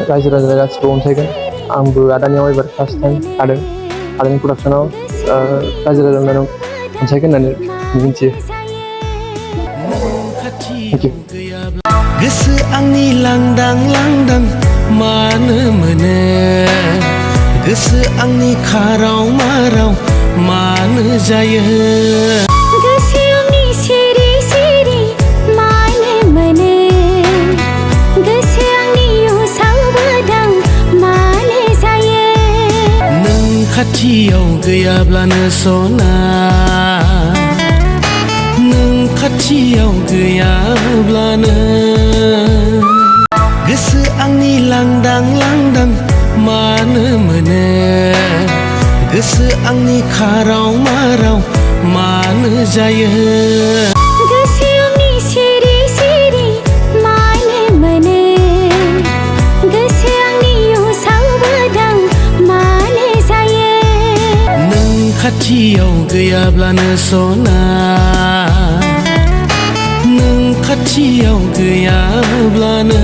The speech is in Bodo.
रायजो राजा गासिबो अनसायगोन आंबो आदानियाव एबार फार्स्ट टाइम थादों आदानि प्रडाक्सनाव रायजो राजानो अनसायगोन होननानै मिजिंथियो थेंक इउ गोसो आंनि लांदां लांदां मानो मोनो गोसो आंनि खाराव माराव मानो जायो गोसो आंनि सिरि सिरि मानो मोनो गोसो आंनि उसाव बादाव मानो जायो नों खाथियाव गैयाब्लानो सना नों खाथियाव गैयाब्लानो गोसो आंनि लांदां लांदां मानो मोनो गोसो आंनि खाराव माराव मानो जायो गोसो आंनि सिरि सिरि मानो मोनो गोसो आंनि उसाव बादाव मानो जायो नों खाथियाव गैयाब्लानो सना नों खाथियाव गैयाब्लानो